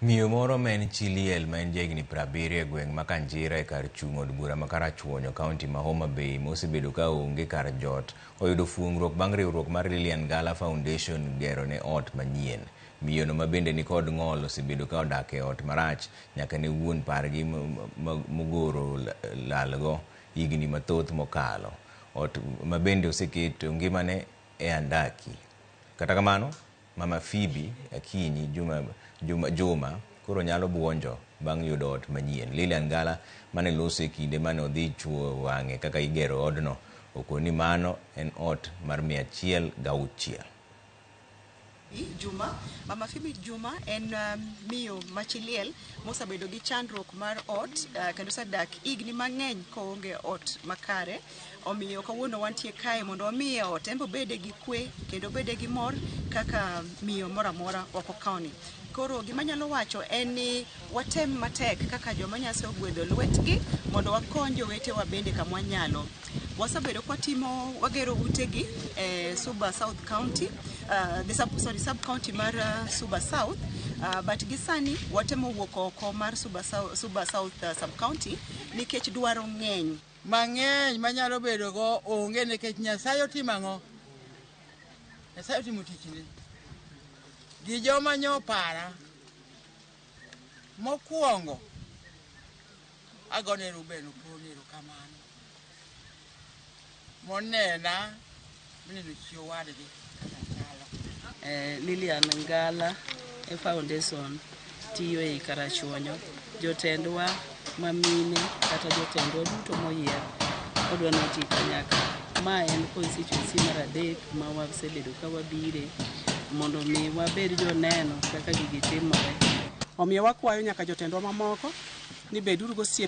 Miyo moro ma en chi liel ma en jahigni 70 e gweng' ma Kanjira e kar chung' od bura ma Karachuonyo, kaunti ma Homa Bay mosebedo ka onge kar jot oyudo fuongruok bang' riwruok mar Lilian Ngala Foundation gero ne ot manyien. Miyono ma bende nikod ng'ol osebedo ka odak e ot marach nyaka ne wuon pargi mogoro lalgo higni mathoth mokalo. Ot ma bende oseketo ngimane e andaki. Kata kamano, Mama Phoebe Akinyi Juma koro nyalo buonjo bang' yudo ot manyien. Lilian Ngala mane loso e kinde mane odhi chuo wang'e kaka igero odno okoni mano en ot mar 106. Juma, Mama Phoebe Juma en miyo ma chi liel mosebedo gi chandruok mar ot kendo osedak higni mang'eny koonge ot makare. Omiyo kawuono wantie kae mondo wamiye ot, en be obede gi kwe kendo obede gi mor kaka miyo moro amora oko kaoni. Koro gima anyalo wacho en ni watem matek kaka joma Nyasaye ogwedho lwetgi mondo wakony jowetewa bende kama wanyalo. Wasebedo kwatimo wagero utegi e Suba South County, the sub, sorry, sub county mar Suba South, but gi sani watemo wuok oko mar Suba South sub county nikech dwaro ng'eny. Mang'eny manyalo bedo go onge nikech Nyasaye otimo ang'o? Nyasaye otimo tichne. Gi joma nyopara mokwongo agone Ruben Opon erokamano. Monena mineno chi owadgi kaka chalo. Lilian Ngala e Foundation tiyo ei Karachuonyo. Jotendwa ma mine kata jotendwa duto moyier odwa ni oti kanyakla. Ma en constituency mar adek ma wasebedo ka wabire mondo mi wabed joneno kaka gigi timore. Omiyo wakwayo nyaka jotendwa mamoko ni beduru gosiepe.